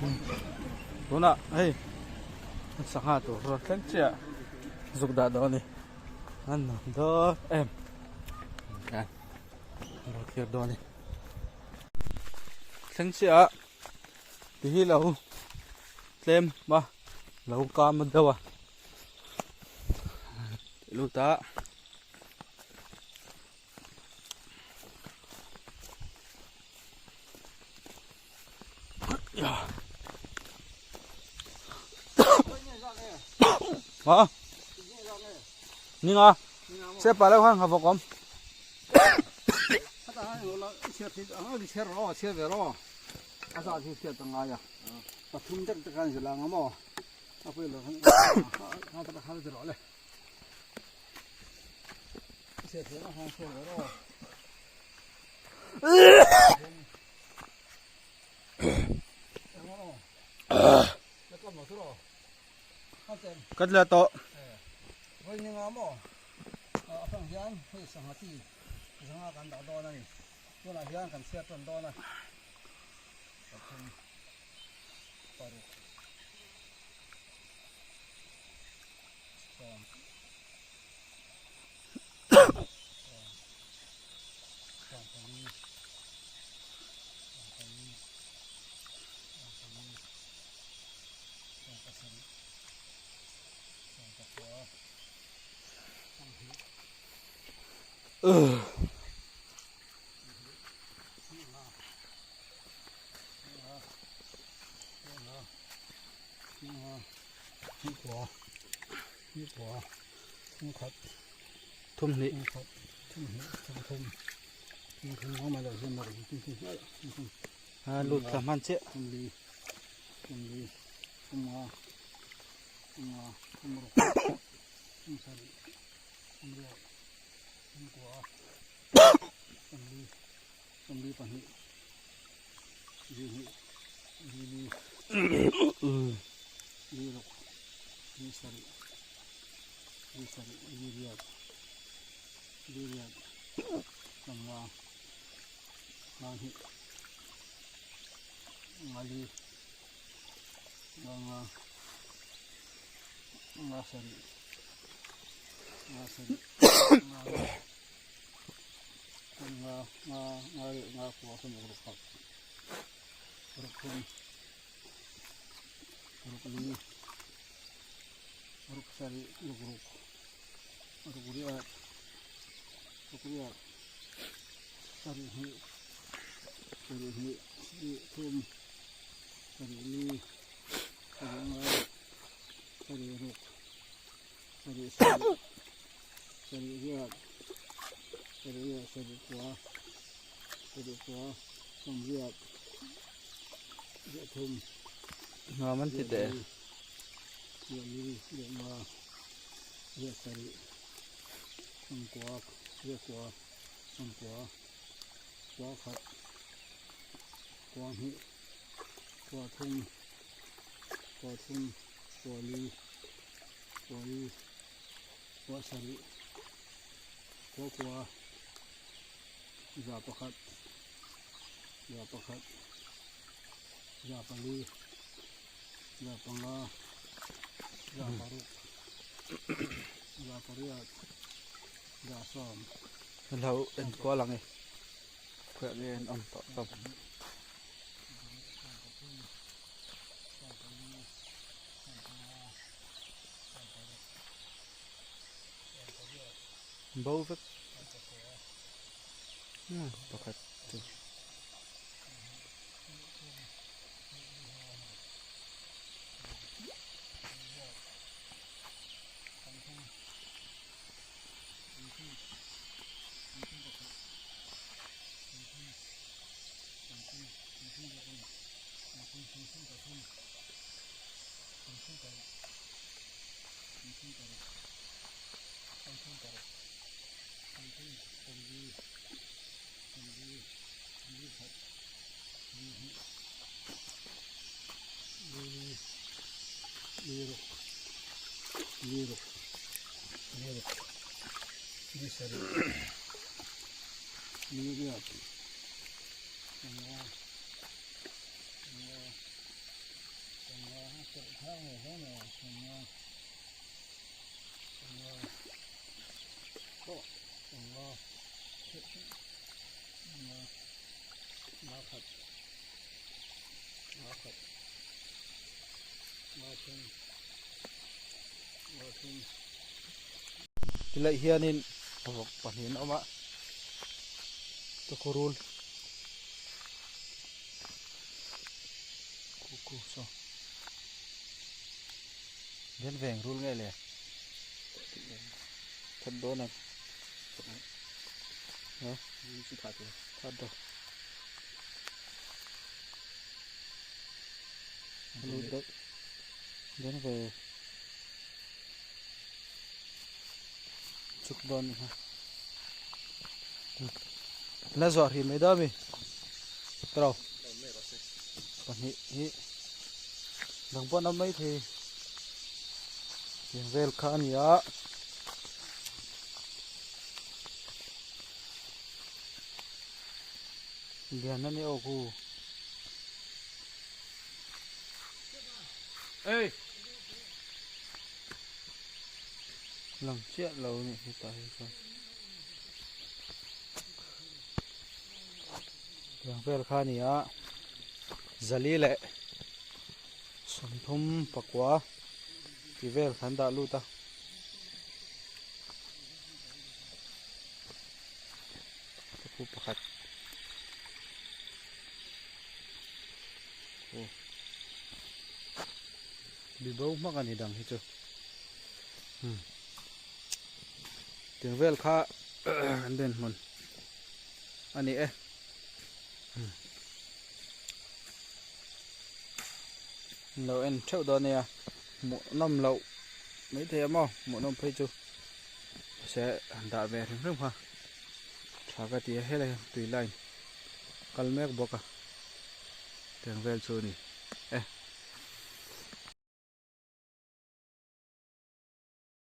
Tunah hei sangha tur thleng chiah zuk dah dawn a ni a nuam dawn em hian a lo thlir dawn a ni thleng chiah ti hi lo tlem a lo kam deuh a lut a. Hả? Nhưng à, xe bà đâu hang học không? Ka tla tawh. Thum hnih. A lut thla hman chiah. Nuam an ti teh. Hlo en kual ang e khawiah nge an awm tawh hlawm. Bo vek pakhat chu. Tilai hianin vawk pahnih an awm a tukurul kuku saw den veng rul nge le that dawn ang that dawn den ve chuk dawn ni kha la zuah hrih mai dawn a mi tawrh pahnih hi dang pawh an awm mai thei tiang vel kha a ni a. Lian a ni aw khu. Ei! Lang chiah lo a nih hi tah hi chuan. Tiang vel kha a ni a, zali leh sawmthum pakua tih vel kha an dah lut a. Ka pakhat aw bibo hmak a ni dang hi chu hmm tiang vel kha an den hmun a ni e hmm lo en theuh dawn nia hmuh nawm loh maithei a maw hmuh nawm phei chu. Se han dah ve hrim hrim kha tha ka ti a helai tui line kal mek bawk a tiang vel chu a ni e.